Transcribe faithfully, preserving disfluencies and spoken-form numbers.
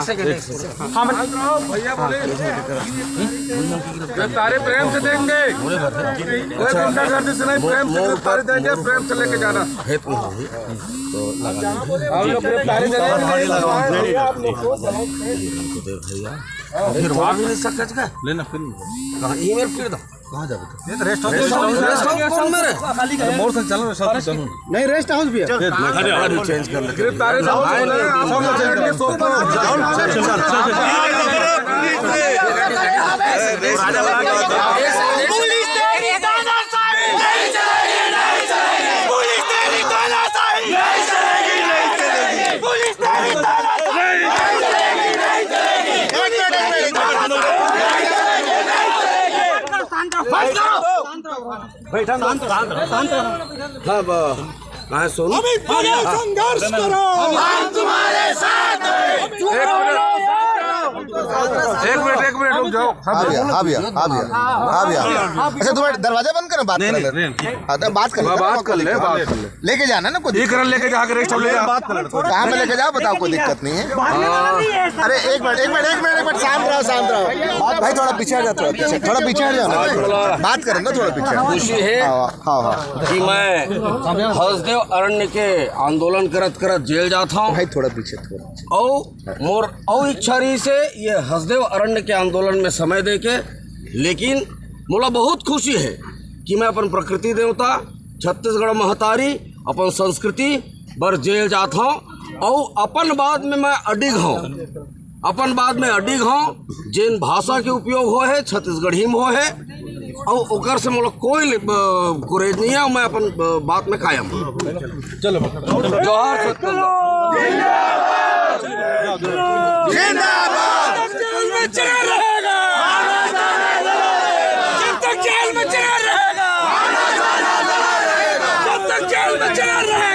हाँ, भैया बोले, गिरफ्तारी प्रेम से देंगे, कोई गुंडागर्दी से नहीं, प्रेम से गिरफ्तारी देंगे, प्रेम से लेके जाना। हम लोग गिरफ्तारी दे रहे हैं। फिर वहाँ भी नहीं सकता। लेना फिर। कहाँ ईमेल फिर दो। कहाँ जाबे? ये तो रेस्ट हाउस, रेस्ट हाउस कौन में रे? अरे मोर संग चलो, रेस्ट हाउस चलो। नहीं, रेस्ट हाउस भी है। अभी चेंज कर लेते हैं। गिरफ्तारी सब लोग चेंज कर लेते हैं। पुलिस तेरी तानाशाही नहीं चलेगी, नहीं चलेगी। पुलिस तेरी तानाशाही नहीं चलेगी, नहीं चलेगी। पुलिस तेरी तानाशाही नहीं चलेगी, नहीं चलेगी। बैठा ना, शांत रहो। हाँ, ब-, हाँ, सुन। अभी पूरा संघर्ष करो। हम तुम्हारे साथ हैं। एक मिनट, एक मिनट, रुक जाओ। हाँ भैया, हाँ भैया, हाँ भैया, हाँ भैया। अच्छा, दो मिनट, दरवाजा बंद करो, बात कर ले। हाँ, तो बात कर ले, बात कर ले, बात कर ले। लेके जाना ना, कोई दिक्कत नहीं। लेके जाके रेस्ट हाउस ले जा। कहाँ पे लेके जाओ, बताओ, कोई दिक्कत नहीं है। अरे एक मिनट, एक मिनट, एक मिनट, एक मिनट, शांत रहो, शांत रहो। भाई, थोड़ा पीछे हट जाओ, थोड़ा पीछे, थोड़ा पीछे हट जाओ ना। बात करें ना, थोड़ा पीछे। खुशी है हाँ, हाँ, हाँ। कि मैं हसदेव अरण्य के आंदोलन करत करत जेल जात हूँ। भाई, थोड़ा पीछे, थोड़ा पीछे। और मोर अउ इच्छा रहिस हे ये हसदेव अरण्य के आंदोलन में समय देके, लेकिन मोला बहुत खुशी है कि मैं अपन प्रकृति देवता, छत्तीसगढ़ महतारी, अपन संस्कृति बर जेल जात हूँ। और अपन बात में मैं अडिग हूँ, अपन बात में अडिग हूँ। जेन भाषा के उपयोग होहे, छत्तीसगढ़ी में होहे, अउ ओकर से मोला कोई ले-, ब-, गुरेज नहीं है। मैं अपन, ब-, बात में कायम हूँ। चलो, जोहार छत्तीसगढ़। जिंदाबाद। जब तक जेल में चला रहेगा, जब तक जेल में चला रहेगा, जब तक जेल में चला रहेगा,